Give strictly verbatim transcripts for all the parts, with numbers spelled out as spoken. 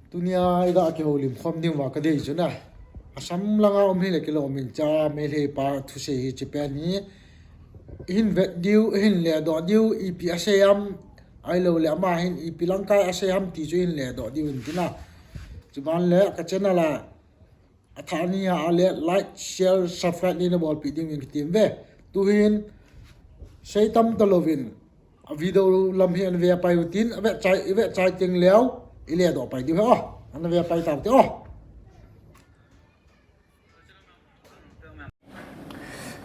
Tunia iga kihoulim khom ding uva kadei chu na. Assam langa um hile kilom in cha Meitei pa thusei hi chi pen hi. Hin vet diu, hin ledoh diu, ipi asei am, ahilou le ama hin ipi langkai asei am ti chu hin ledoh diu in tina. Chuban le ka channel a athah ni a le like, share, subscribe neina bolpeh ding in kitem ve. Tuhin seitam talouvin a video lam hi ana ve pai utin, ave chai, ave chai teng leu, iledoh pai diu he o. Ana ve pai tau te o.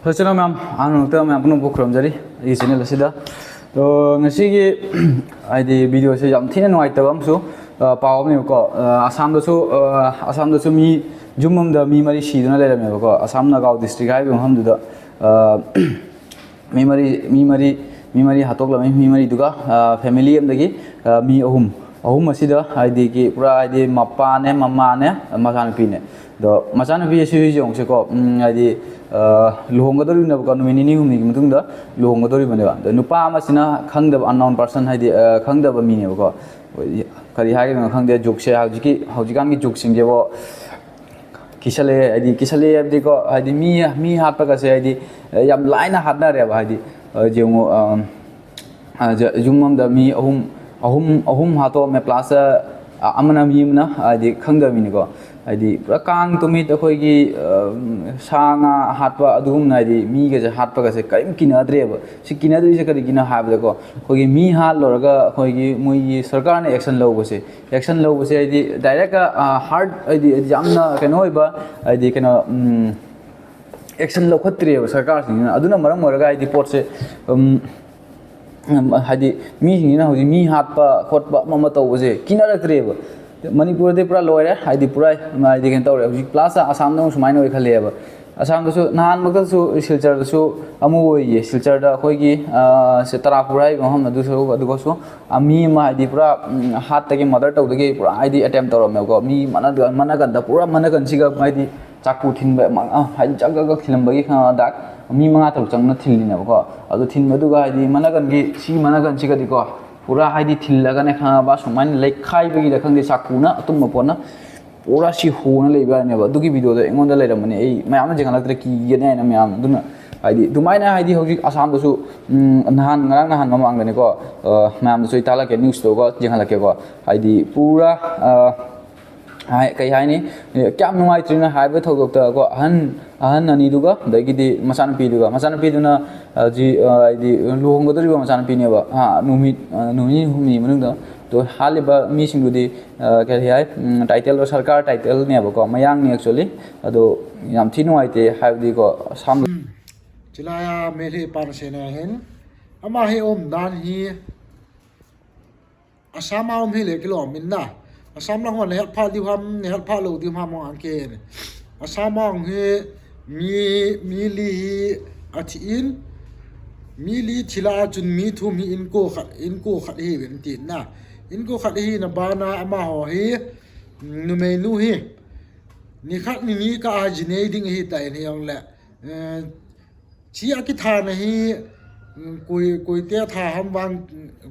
Hello channel mayam, anung te mayam punu bukrom jari, i channel asida. To ngasigi, aidi video se jam thina nuai tawam su, pawam ni ko, Assam da su, Assam da su mi jumum da mi mari si duna le me ko, Assam Nagaon district hai bum ham da. Mi mari, mi mari, mi mari hatok la mi mari duga, family am dagi, mi ahum. Ahum asida, aidi ki pura aidi mapa ne, mama ne, machanupi ne. Do machanupi si jong se ko, aidi, luhong ka dori na ko numei ni hum ni mutung da, luhong ka dori bane ba. Do nupa ma sina khangda unknown person aidi, khangda ba mi ne ko. Kari hai khangda juk se, hauji ki, hauji kan ki juk sing je bo. Kisale, aidi, kisale, aidi ko, aidi, mi, mi hat pa ka se, aidi, yam lai na hat na re ba, aidi, jung, um, jung mam da mi ahum, ahum, ahum hato me plus, amana mi na, aidi, khangda mi ni ko, aidi, pura kang to mi ta khoi ki, sanga hat pa adum na, aidi, mi ka se hat pa ka se, kaim kina dre ba, si kina dre se kari kina ha ba ko, khoi ki mi hat lo ra ka, khoi ki mui ki sarkar na action lo ba se, action lo ba se aidi direct a, hard aidi, aidi jamna keno iba aidi keno, action lo khat tre ba sarkar sing na aduna maram maraga aidi pot se, aidi mi sing na hodi mi hat pa khot pa mama to ba se kina ra tre ba. Manipur de pura loi re aidi pura aidi ken to re hodi plus Assam no sumai no khale ba. Assam da su nahan mak da su Silchar da su amu ye Silchar da khoi ki se Tarapur hai ko ham na du su adu ko su ami ma aidi pura hat ta ki mother to da ki pura aidi attempt to ro me ko mi mana mana kan da pura mana kan si ga aidi chaku thin ba ma aidi chaga ga khilam ba ki kha da mi manga to chang na thin ni na ko adu thin ma du ga aidi mana kan ki si mana kan si ga di ko pura aidi thin la ga ne kha ba su man le khai ba ki da khang di chaku na atum ma pona Pura si hona leiba ne ba, duki video da, engon da leira mani, ei, mayam na jengalak tre ki, ye ne, na mayam, duna, aidi, dumai na, aidi, hojik, Assam da su, nahan, ngarang nahan mamang da ne ko, mayam da su itala ke news to ko, jengalak ke ko, aidi, pura, ai, kai hai ni, kyam nungai trina hai ba thok ta ko, han, Ahan ani duga, dagi di masan pi duga, masan pi duna, ji, aidi, luhong ko duri ba masan pi ne ba, ha, numi, numi, humi, manung da, to, hali ba, mi sing di, kya hai, title ba sarkar title ne ba ko, mayang ni actually, ado, yam thi nuai te, hai di ko, sam. Chilaya mele pan se na hin, ama he om dan hi, Assam a um hi le kilom in na. Assam lang hon help pha diu ham, help pha lo diu ham ang ke. Assam a um hi mi, mi li hi a thi in, mi li thila a chun mi thum hi in ko khat, in ko khat hi ven tin na. In ko khat hi na ba na ama ho hi, numei nu hi. Ni khat ni ni ka a ji nei ding hi ta in hi ong le. Chi a kitha na hi, koi, koi te tha ham vang,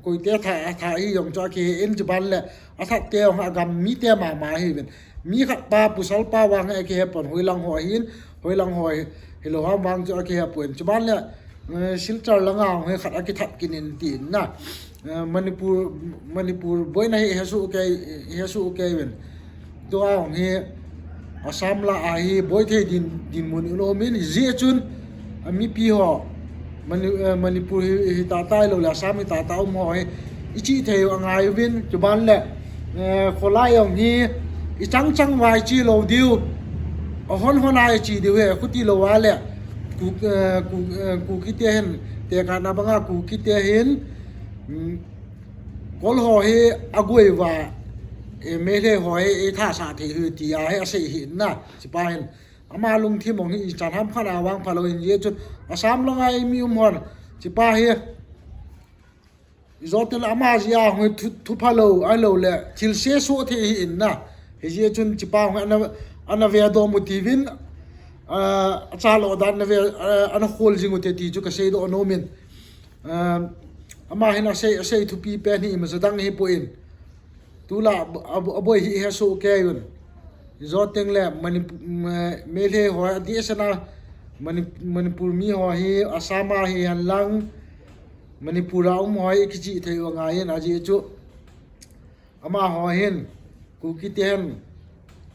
koi te tha, a tha hi yong cho a kihe in chi ban le, a that te yong a gam mi te mama hi ven. Mi khat pa, pusal pa vang a kihe pon hoi lang ho hin, hoi lang ho hi, hi lo ham vang cho a kihe pon. Chi ban le, Silchar lang a hong hi khat a kithat kin in tin na. Manipur, Manipur, boina hi, hi su kei, hi su kei ven. Tua hong hi, Assam la a hi, boi thei din, din mun in om in, hi zi a chun, a mi pi ho, Mani-, Manipur hi, hi ta tai lo le, Assam hi ta ta um ho hi, i chi thei ho a ngai uvin, chu ban le, kholai hong hi, i chang chang vai chi lo diu, a hon hon ai chi diu he, khuti lo a le, ku, ku, ku ki te hin, te ka na banga ku ki te hin, Kol ho hi a gui va, Meitei ho hi i tha sa thei hi ti a hi a sei hi na, chi pa hin. Ama lungthim ong hi i chan ham khan a vang pha lo in ye chun, Assam lang a i mi um hon, chi pa hi. I zo tel ama ji a hong thu, thu pha lo, a lo le, thil se so thei hi in na. Hi ye chun chi pa hong ana, ana ve do mu ti vin, a cha lo dan na ve, ana khol jing u te ti chu ka sei do no min. Ama hin a sei, a sei thupi pen hi ima zadang hi po in. Tulai aboi hi hesoh kei un. Ijou tengle Meitei ho adeh sena Manipur mi ho hi Assam a hihen lang Manipur a um ho hi kichih thei u angaiyin, ajeh chu amaho hin Kuki ten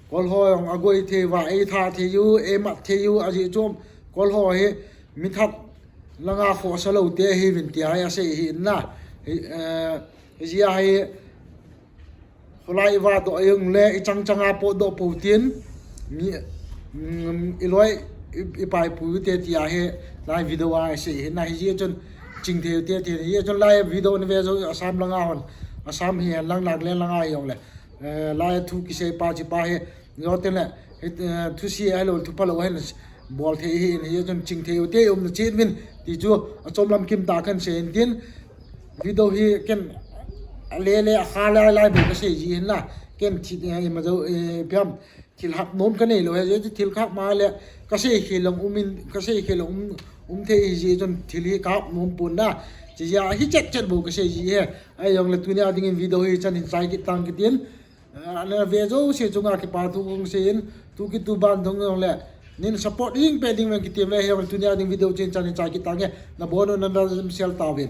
Kol ho jong agoi thei uva, eitha thei u, eimat thei u, ajeh chu Kol ho hi mithat langa khohsa loute ahiuvin tia hi asei ahi na. Hijeh a hi kholai iva doh jongle ichang changa potdoh pou tin, iloi ipaipui ute tia hi lai video a asei ahi na. Hijeh chun chingthei ute tin, hijeh chun lai video nave jou Assam langa hon, Assam hihen lang Nagaland langa hijongle, lai thu kisei pa chi pa hi, ijou tengle thusi ahilou thuphalou ahin bol thei ahin, hijeh chun chingthei ute umna chet uvin ti chu achom lam kimtah kahin seiyin tin, video hi ken alele akha lailai bou kasei ji ahin la, ken thil hap nom kaneilou ahi, hijeh chun thil khat ma le kasei khel jong um thei ahijeh chun thil hi kahap nom pon na, hijeh a hichet chet bou kasei ji ahi. Ahijongle tunia dingin video hi chan hin chai kit tang kitin, nave jouse chunga kipa thu kahung seiyin, tu kit tu ban dong jongle nin support jing peh ding uvin kitem le, hijongle tunia ding video chan hin chai kit tange, nabonun nadam sel tauvin.